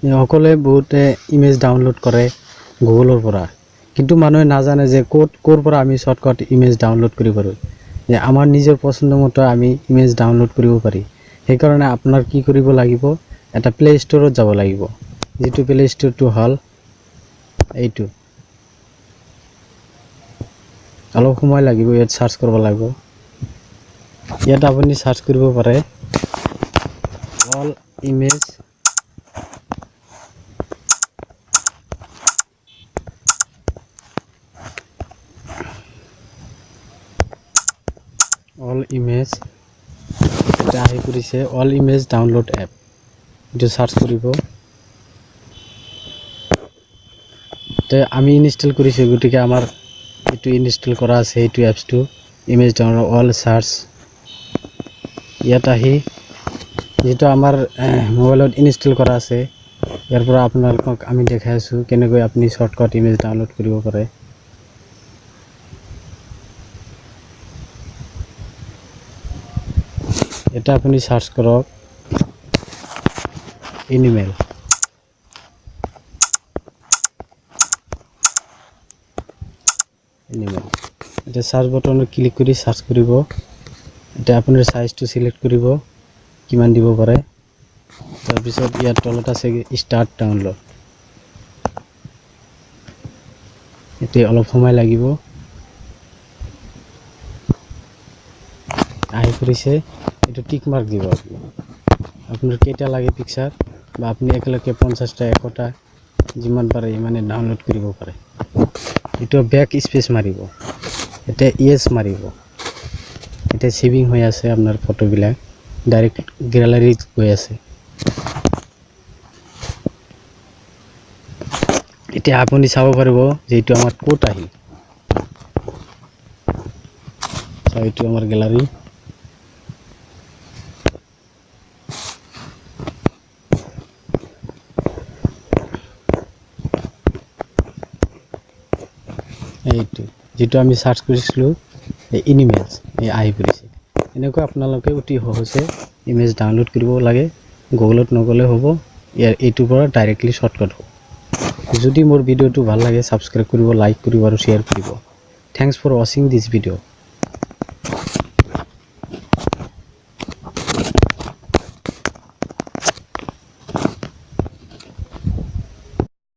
সকলোৱে বহুতে image download কৰে গুগলৰ পৰা, কিন্তু মানুহে নাজানে যে ক'ত ক'ৰ পৰা আমি শ্বৰ্টকাট ইমেজ ডাউনলোড কৰিব পাৰোঁ, যে আমাৰ নিজৰ পচন্দ মতে আমি ইমেজ ডাউনলোড কৰিব পাৰি। সেইকাৰণে আপোনাৰ কি কৰিব লাগিব, এটা প্লে ষ্ট'ৰত যাব লাগিব, যিটো প্লে ষ্ট'ৰটো হ'ল এইটো। অলপ সময় লাগিব, ইয়াত চাৰ্চ কৰিব লাগিব। ইয়াত আপুনি চাৰ্চ কৰিব পাৰে অল ইমেজ অল ইমেজ, এটা আহি পৰিছে অল ইমেজ ডাউনলোড এপ, এইটো চাৰ্চ কৰিব। তে আমি ইনষ্টল কৰিছোঁ, গতিকে আমাৰ এইটো ইনষ্টল কৰা আছে, এইটো এপছটো ইমেজ ডাউনলোড অল চাৰ্চ। ইয়াত আহি যিটো আমাৰ মোবাইলত ইনষ্টল কৰা আছে, ইয়াৰ পৰা আপোনালোকক আমি দেখাই আছোঁ কেনেকৈ আপুনি শ্বৰ্টকাট ইমেজ ডাউনলোড কৰিব পাৰে। এটা আপুনি চাৰ্চ কৰক এনিমেল, এনিমেল। এতিয়া চাৰ্চ বটনত ক্লিক কৰি চাৰ্চ কৰিব। এতিয়া আপোনাৰ চাইজটো চিলেক্ট কৰিব, কিমান দিব পাৰে। তাৰপিছত ইয়াৰ তলত আছে ষ্টাৰ্ট ডাউনলোড, এতিয়া অলপ সময় লাগিব। আহি পৰিছে, এইটো টিক মাৰ্ক দিব আপুনি, আপোনাৰ কেইটা লাগে পিকচাৰ, বা আপুনি একেলগে 50টা 100টা যিমান পাৰে ইমানে ডাউনলোড কৰিব পাৰে। এইটো বেক স্পেচ মাৰিব, এতিয়া ইয়েছ মাৰিব। এতিয়া ছেভিং হৈ আছে আপোনাৰ ফটোবিলাক, ডাইৰেক্ট গেলাৰীত গৈ আছে। এতিয়া আপুনি চাব পাৰিব যে এইটো আমাৰ ক'ত আহিল। চাওক, এইটো আমাৰ গেলাৰী। এইটো যিটো আমি চাৰ্চ কৰিছিলোঁ, এই ইমেজ এই আহি পৰিছে। এনেকৈ আপোনালোকে অতি সহজে ইমেজ ডাউনলোড কৰিব লাগে, গুগলত নগ'লে হ'ব, ইয়াৰ এইটোৰ পৰা ডাইৰেক্টলি শ্বৰ্টকাট হ'ব। যদি মোৰ ভিডিঅ'টো ভাল লাগে ছাবস্ক্ৰাইব কৰিব, লাইক কৰিব আৰু শ্বেয়াৰ কৰিব। Thanks for ৱাচিং দিছ ভিডিঅ'।